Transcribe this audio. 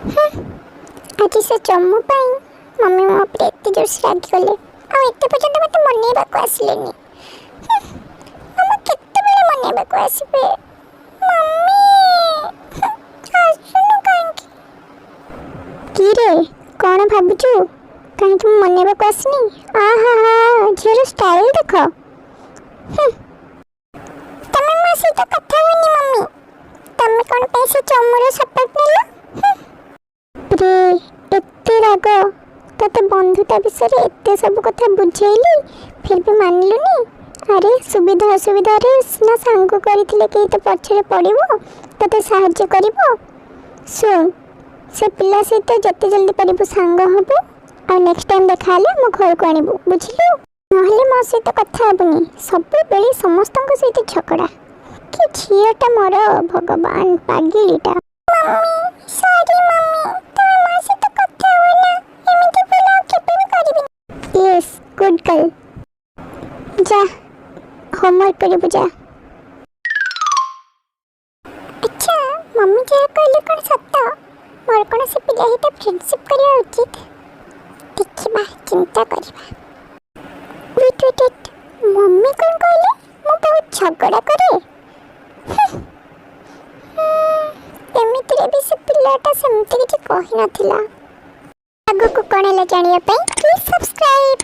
ଆଜି ସେ ଚମୁ ପାଇଁ ମମି ମୋ ଉପରେ ଏତେ ଜୋରସେ ରାଗିଗଲେ ଆଉ ଏତେ ପର୍ଯ୍ୟନ୍ତ ମୋତେ ମନେଇବାକୁ ଆସିଲେନି। ମାମା କେତେବେଳେ ମନେଇବାକୁ ଆସିବେ? ମମି, ଆସୁନୁ କାହିଁକି? କି ରେ, କ'ଣ ଭାବୁଛୁ? କାହିଁକି ମୁଁ ମନେଇବାକୁ ଆସିନି? ଆହା ହା, ଝିଅର ଷ୍ଟାଇଲ୍ ଦେଖ। ତମେ ମୋ ସହିତ କଥା ହୁଅନି ମମି। ତମେ କ'ଣ ପାଇଁ ସେ ଚମୁର ସପୋର୍ଟ ନେଲ? ରେ, ଏତେ ରାଗ ତତେ? ବନ୍ଧୁତା ବିଷୟରେ ଏତେ ସବୁ କଥା ବୁଝେଇଲି, ଫିର୍ ବି ମାନିଲୁନି। ଆରେ, ସୁବିଧା ଅସୁବିଧାରେ ସିନା ସାଙ୍ଗ କରିଥିଲେ କେହି ତ ପଛରେ ପଡ଼ିବ, ତତେ ସାହାଯ୍ୟ କରିବ। ଶୁଣ, ସେ ପିଲା ସହିତ ଯେତେ ଜଲ୍ଦି ପାରିବୁ ସାଙ୍ଗ ହବୁ ଆଉ ନେକ୍ସଟ ଟାଇମ୍ ଦେଖା ହେଲେ ଆମ ଘରକୁ ଆଣିବୁ, ବୁଝିଲୁ? ନହେଲେ ମୋ ସହିତ କଥା ହେବୁନି। ସବୁବେଳେ ସମସ୍ତଙ୍କ ସହିତ ଝଗଡ଼ା। କି ଝିଅଟା ମୋର, ଭଗବାନ, ପାଗିଳିଟା। ମମି, ସରି ମମି, ତମେ ମୋ ସହିତ କଥା ହୁଅ ନା। ଏମିତି ଭୁଲ ଆଉ କେବେ ବି କରିବିନି। Yes, good girl. ଯା, ହୋମୱାର୍କ କରିବୁ ଯା। ଆଚ୍ଛା, ମମି ଯାହା କହିଲେ କ'ଣ ସତ? ମୋର କ'ଣ ସେ ପିଲା ସହିତ ଫ୍ରେଣ୍ଡସିପ୍ କରିବା ଉଚିତ? ଦେଖିବା, ଚିନ୍ତା କରିବା। ୱେଟ୍ ୱେଟ୍ ୱେଟ୍, ମମି କ'ଣ କହିଲେ? ମୁଁ ବହୁତ ଝଗଡ଼ା କରେ? ଏମିତିରେ ବି ସେ ପିଲାଟା ସେମିତି କିଛି କହିନଥିଲା। ଆଗକୁ କ'ଣ ହେଲା ଜାଣିବା ପାଇଁ ପ୍ଲିଜ୍ ସବସ୍କ୍ରାଇବ୍।